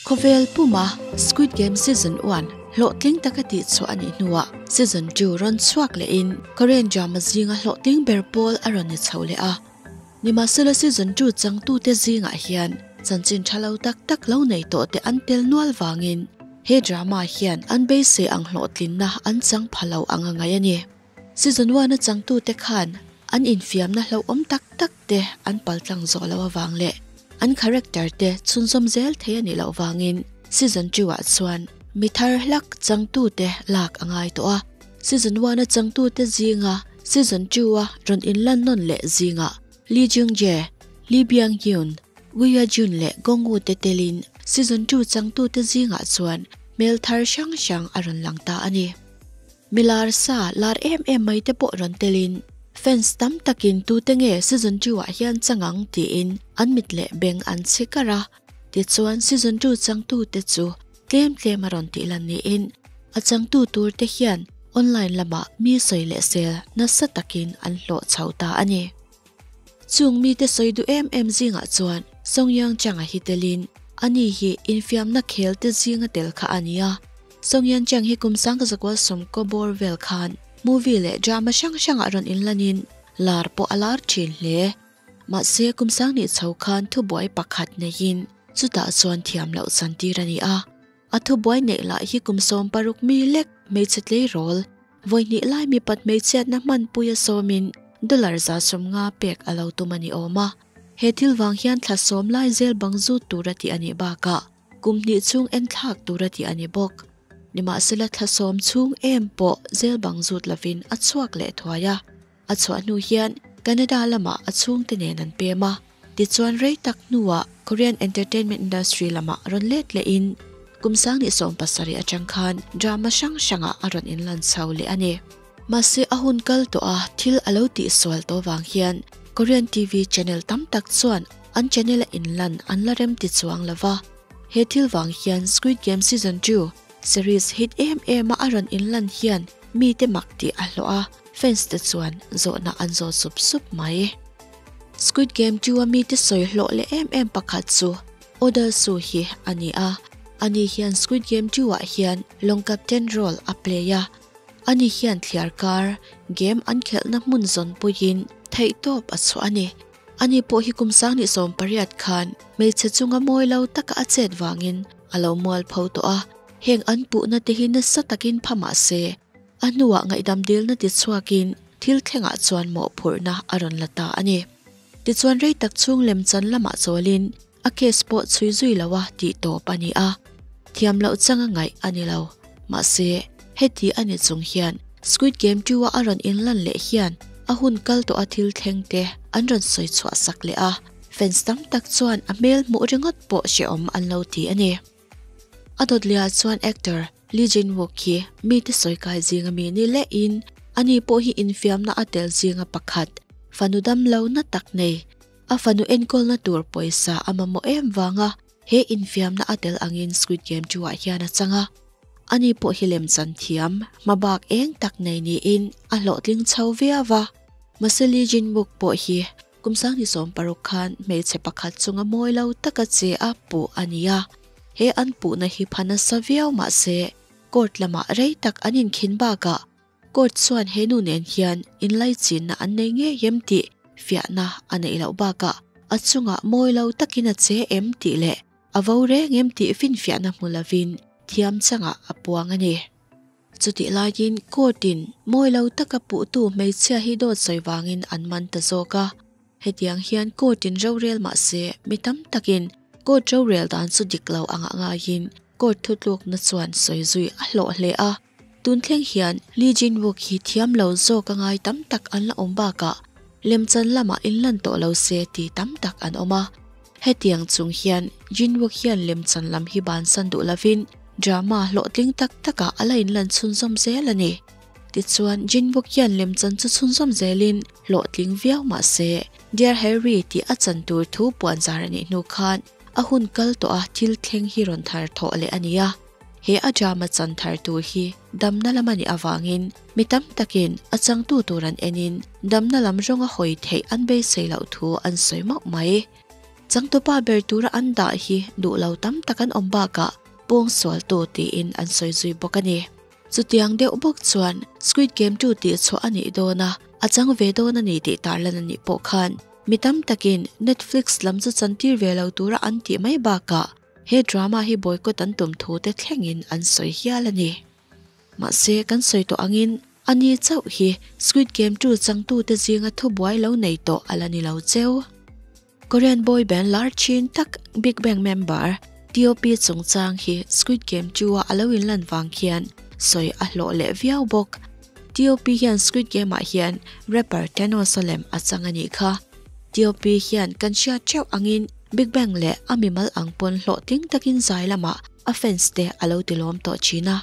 Khawvel puma Squid Game Season 1 hlawhtling taka tihchhuah a nih hnuah Season 2 rawn chhuak lehin Korean drama zinga hlawhtling ber pawl a rawn ni chho leh a. Nimahsela Season 2 changtute zingah hian chanchin tha lo tak tak lo nei tawh te an tel nual vangin he drama hian an beisei ang hlawhtlinna an chang pha lo ang a ngaih a ni. Season 1 a changtute khan an infiamna hlauhawm tak tak te an paltlang zawh loh avang leh an character te chhunzawm zel thei a nih loh vangin season 2 ah chuan mi thar hlak changtu te lak a ngai tawh a. Season 1 a changtu te zinga season 2 a rawn inlan nawn leh zingah Lee Jung Jae, Lee Byung Hyun, Woo Hye Jun leh Gong Woo te telin season 2 changtu te zingah chuan hmel thar hrang hrang a rawn lang ta a ni. Mi lar sa lar em em mai te pawh rawn telin fans tam takin tute nge season 2 ah hian chang ang tiin an mit leh beng an chhi kar a. Tichuan season 2 changtu te chu tlem tlem a rawn tih lan niin a changtu tur te hian online lamah mi sawi leh sel nasa takin an hlawh chho ta a ni. Chung mite sawi duh em em zingah chuan Song Yeon Chang-a hi telin ani hi infiamna khel te zinga tel kha a ni a. Song Yeon Chang hi kum sangkazakua sawmkaw bawr vel khan movie leh drama hrang hrangah rawn inlanin lar pawh a lar thin hle. Mahse kum sangnih chho khan thubuai pakhat neiin chutah chuan thiam loh chantir a ni a. A thubuai neih lah hi kum 16 mi lek hmeichhe tleirawl vawihnih lai mipat hmeichhiatna hmanpui a sawmin dollar 150 pek a lo tum a ni awm a. He thil vang hian thla 10 lai zel bang zut tur a ti a nih bakah kum hnih chhung en thlak tur a ti a ni bawk. Nimahsela thla 10 chhung em pawh zel bang zut lovin a chhuak leh thuai a. A chhuah hnu hian Canada lamah a chhungte nen an pem a. Tichuan rei tak hnuah Korean entertainment industry lamah rawn let lehin kum 2017 atang khan drama hrang hrangah a rawn inlan chho leh a ni. Mahse a hun kal tawh a thil a lo tihsual tawh vang hian Korean TV channel tam tak chuan an channel a inlan an la rem ti chuang lova. He thil vang hian Squid Game Season 2 series hit em em a a rawn inlan hian mite mak tih a hlawh a, fans te chuan zawhna an zawh sup sup mai. Squid Game 2 a mite sawi hlawh leh em em pakhat chu Oh Dal Soo hi a ni a. Ani hian Squid Game 2 ah hian lawng captain role a play a. Ani hian thliar kar game an khelhna hmun zawn puiin theihtawp a chhuah a ni. Ani pawh hi kum 2018 khan hmeichhe chunga mawi lo taka a chet vangin a lo mual pho tawh a. Heng an puhna te hi nasa takin pha mah se a hnuah ngaihdam dilna ti chhuakin thil thlengah chuan mawhphurhna a rawn la ta a ni. Tichuan rei tak chhung lemchan lamah chawlin a case pawh chhui zui lo a tih tawp a ni a. Thiam loh changa ngaih a ni lo. Mahse heti a ni chung hian Squid Game 2 a a rawn inlan leh hian a hun kal tawh a thil thleng te an rawn sawi chhuah sak leh a. Fans tam tak chuan a hmel hmuh ringawt pawh hrehawm an lo ti a ni. A dawt lehah chuan actor Lee Jin Wook hi mite sawi kai zinga mi ni lehin ani pawh hi infiamna a tel zinga pakhat fanu dam lo na tak nei. A fanu enkawlna tur pawisa a mamawh em vanga he infiamna a tel angin Squid Game 2 ah hian a chang a. Ani pawh hi lemchan thiam hmabak eng tak nei niin a hlawhtling chho viau a. Mahse Lee Jin Wook pawh hi kum 2016 khan hmeichhe pakhat chunga mawi lo taka che a puh a ni a. He an puhna hi pha nasa viau mahse court lamah rei tak an inkhin bakah court chuan he nu nen hian inlaichinna an nei ngei em tih fiahna a neih loh bakah a chungah mawi lo takin a che em tih leh a vo reng em tih finfiahna hmu lovin thiam changah a puang a ni. Chutih laiin court-in mawi lo taka puhtu hmeichhia hi dawt sawi vangin an man ta zawk a. Hetiang hian court-in rorel mahse mi tam takin court rorel dan chu dik lo angah ngaiin court thutlukna chuan sawi zui a hlawh hle a. Tun thleng hian Lee Jin Wook hi thiam lo zawk a ngai tam tak an la awm bakah lemchan lamah inlan tawh lo se ti tam tak an awm a. Hetiang chung hian Jin Wook hian lemchan lam hi bansan duh lovin drama hlawhtling tak takah a la inlan chhunzawm zel a ni. Tichuan Jin Wook hian lemchan chu chhunzawm zelin hlawhtling viau mahse Dear Harry tih a chan tur thu puan zar a nih hnu khan a hun kal tawh a thil thleng hi rawn thar thawh leh a ni a. He a drama chan thar tur hi damna lam a nih avangin mi tam takin a changtu tur an enin damna lam rawnga hawi theih an beisei loh thu an sawi mauh mai. Changtupa ber tura an dah hi duh lo tam tak an awm bakah pawngsualtu tiin an sawi zui bawk a ni. Chutiang deuh bawk chuan Squid Game 2 tih chhuah a nih dawn a, a chang ve dawn a ni tih tarlan a nih pawh khan mi tam takin Netflix lam chu chantir ve lo tura an tih mai bakah he drama hi boycott an tum thu te thlengin an sawi hial a ni. Mahse kan sawi tawh angin a ni chauh hi Squid Game 2 changtute zinga thubuai lo nei tawh a la ni lo cheu. Korean boy band lar thin tak Big Bang member T.O.P chungchang hi Squid Game 2 a a lo inlan vang khian sawi a hlawh leh viau bawk. T.O.P hian Squid Game ah hian rapper Thanos a lem a chang a nih kha. T.O.P hian kan hriat theuh angin Big Bang leh a mimal ang pawn hlawhtling takin zai lamah a fans te a lo tilawm tawh thin a.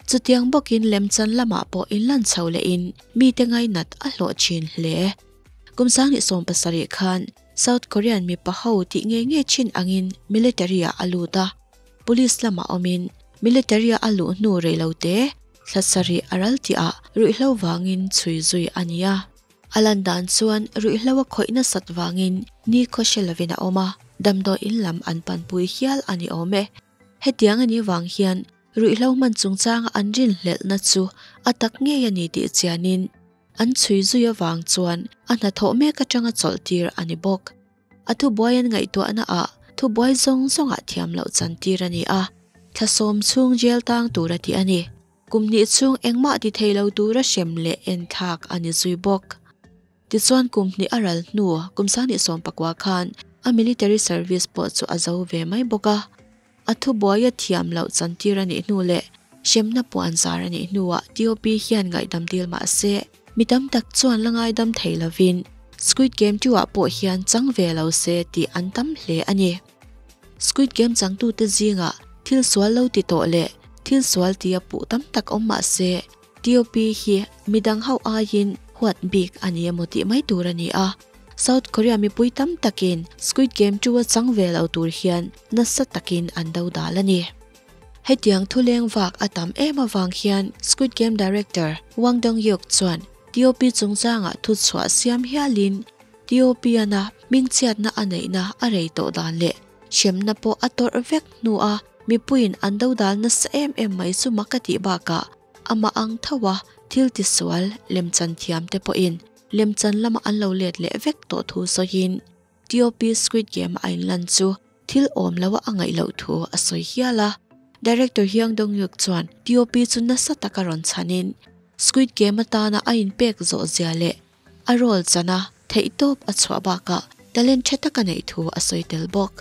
Chutiang bawkin lemchan lamah pawh inlan chho lehin mite ngainat a hlawh thin hle. Kum 2017 khan South Korean mipa ho tih ngei ngei thin angin military ah a lut a, police lamah awmin military a a luh hnu rei lo te thla sarih a ral tih ah ruihhlo vangin chhui zui a ni a. A lan dan chuan ruihhlo a khawih nasat vangin ni khaw hre lovin a awm a, damdawi in lam an panpui hial a ni awm e. Hetiang a nih vang hian ruihhlo hman chungchanga an rinhlelhna chu a tak ngei a ni tih chianin an chhui zui avang chuan a hnathawh mek atanga chawlh tir a ni bawk. A thubuai an ngaihtuahna ah thubuai zawng zawngah thiam loh chan tir a ni a, thla sawm chhung jail tang tur a ti a ni. Kum hnih chhung engmah ti thei lo tura hrem leh enthlak a ni zui bawk. Tichuan kum hnih a ral hnu kum 2019 khan a military service pawh chu a zo ve mai bawk a. A thubuai a thiam loh chantir a nih hnu leh hremna puan zar a nih hnuah TOP hian ngaihdam dil mah se mi tam tak chuan la ngaidam thei lovin Squid Game 2 ah pawh hian chang ve lo se tih an tam hle a ni. Squid Game changtute zingah thil sual lo ti tawh leh thil sual tia puh tam tak awm mah se TOP hi midang ho aiin huat bik a ni emaw tih mai tur a ni a. South Korea mipui tam takin Squid Game 2 a chang ve lo tur hian nasa takin an do dal a ni. Hetiang thuleng vak a tam em avang hian Squid Game director Hwang Dong-hyuk chuan TOP chungchangah thuchhuah siam hialin TOP ana hmingchhiatna a neihna a rei tawh dan leh hremna pawh a tawrh vek hnua mipuiin an do dal nasa em em mai chu mak a tih bakah amah ang tho a thil tisual lemchan thiam te pawhin lemchan lama an lo let leh vek tawh thu sawiin TOP Squid Game a inlan chu thil awm lo a ngaih loh thu a sawi hial a. Director Hwang Dong-hyuk chuan TOP chu nasa taka rawn chhanin Squid Game atana a inpek zawh zia leh a role chana theihtawp a chhuah bakah talent tha taka neih thu a sawi tel bawk.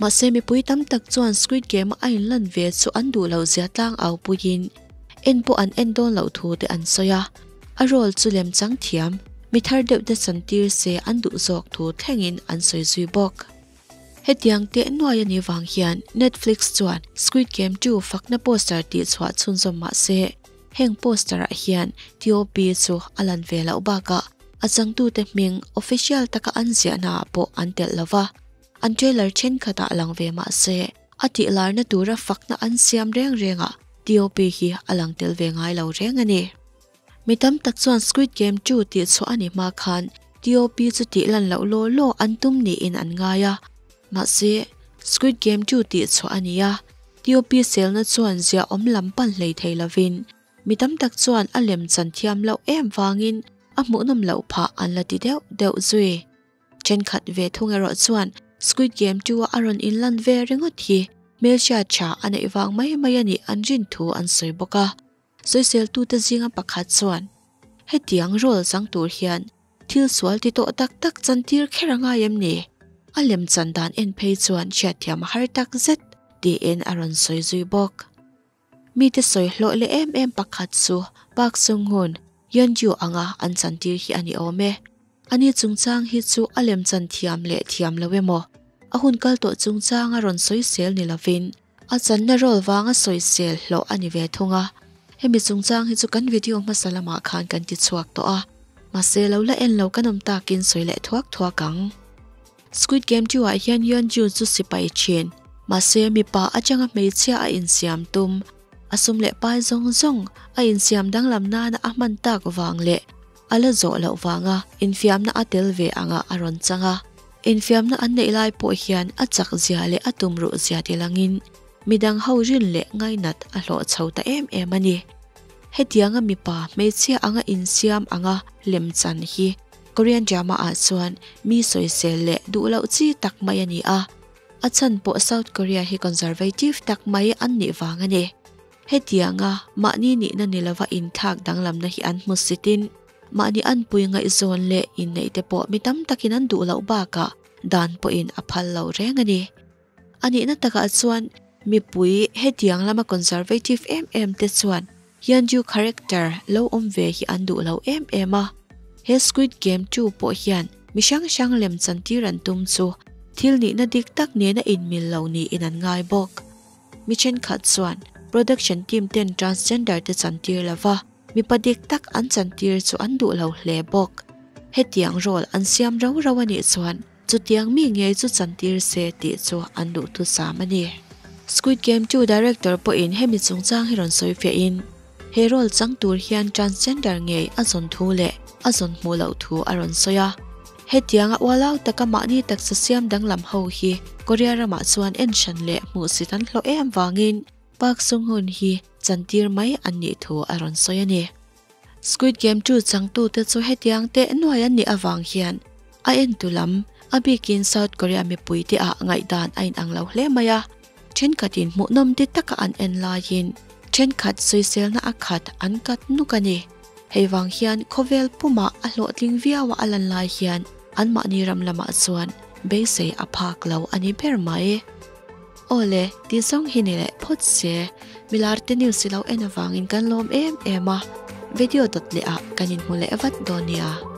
Mahse mipui tam tak chuan Squid Game a inlan ve chu an duh loh zia tlang au puiin en pawh an en dawn loh thu te an sawi a. A role chu lemchang thiam, mi thar deuh te chantir se an duh zawk thu thlengin an sawi zui bawk. Hetiang teh nuai a nih vang hian Netflix chuan Squid Game 2 fakna poster tih chhuah chhunzawm mah se heng poster ah hian TOP chu a lan ve loh bakah a changtute hming official taka an ziahna ah pawh an telh lo va. An trailer thenkhatah lang ve mah se a tih larna tura fakna an siam reng rengah TOP hi a lang tel ve ngai lo reng a ni. Mi tam tak chuan Squid Game 2 tih chhuah a ni hma khan TOP chu tih lan loh law law an tum niin an ngai a. Mahse, Squid Game 2 tih chhuah a ni a, TOP selna chuan zia awm lam pan hlei thei lovin mi tam tak chuan a lem chan thiam loh em vangin a hmuhnawm loh phah an la ti deuh deuh zui. Thenkhat ve thung erawh chuan Squid Game 2 a a rawn inlan ve ringawt hi hmelhriat tha a neih vang mai mai a nih an rin thu an sawi bawk a. Sawiseltute zinga pakhat chuan, Hetiang role chang tur hian thil sual ti tawh tak tak chantir kher a ngai em ni? A lem chan dan en phei chuan hriatthiam a har tak zet, tiin a rawn sawi zui bawk. Mite sawi hlawh leh em em pakhat chu Park Sung-hoon, Yeon-ju anga an chantir hi a ni awm e. Ani chungchang hi chu a lem chan thiam leh thiam lo emaw, a hun kal tawh chungchanga rawn sawisel ni lovin, A channa role vanga sawisel hlawh a ni ve thung a, hemi chungchang hi chu kan video hmasa lamah khan kan ti chhuak tawh a, mahse lo la en lo kan awm takin sawi leh thuak thuak ang. Squid Game 2 ah hian Yeon Ju chu sipai thin, mahse mipa atanga hmeichhia a insiam tum, a sum leh pai zawng zawng a insiam danglam nana a hman tak vang leh a la zawh loh vanga infiamna a tel ve anga a rawn chang a. Infiamna an neih lai pawh hian a chak zia leh a tumruh zia tilangin midang ho rin leh ngainat a hlawh chho ta em em a ni. Hetianga mipa hmeichhia anga insiam anga lemchan hi Korean drama ah chuan mi sawisel leh duh loh chi tak mai a ni a, a chhan pawh South Korea hi conservative tak mai an nih vang a ni. Hetianga mahni nihna ni lova inthlak danglamna hi an hmu sitin mahni anpui ngaihzawn leh inneih te pawh mi tam takin an duh loh bakah dan pawhin a phal lo reng a ni. A nihna takah chuan mipui hetiang lama conservative em em te chuan Hyunjoo character lo awm ve hi an duh lo em em a. He Squid Game 2 pawh hian mi hrang hrang lem chantir an tum chu thil nihna dik tak nena inmil lo niin an ngai bawk. Mi thenkhat chuan production team ten transgender te chantir lova mipa dik tak an chantir chu an duh lo hle bawk. Hetiang role an siam rau rau a nih chuan Chutiang mi ngei chu chantir se tih chu an duhthusam a ni. Squid Game 2 director pawhin hemi chungchang hi rawn sawi fiahin, he role chang tur hian transgender ngei a zawn thu leh a zawn hmuh loh thu a rawn sawi a. Hetianga ualau taka mahni taksa siam danglam ho hi Korea ramah chuan en hran leh hmuhsit an hlawh em vangin Park Sung-hoon hi chantir mai an nih thu a rawn sawi a ni. Squid Game 2 changtute chu hetiang teh nuai an nih avang hian a entu lam, a bikin South Korea mipuite ah ngaihdan a inang lo hle mai a. Thenkhatin hmuhnawm ti taka an en laiin thenkhat sawiselna a khat an kat nuk a ni. Hei vang hian khawvel pumah a hlawhtling viau a a lan lai hian anmahni ram lamah chuan beisei a phak lo a ni ber mai. Aw le, tih zawng hi ni leh phawt se, milar te news i lo en avangin kan lawm em em a, video dawt leh ah kan inhmu leh vat dawn nia.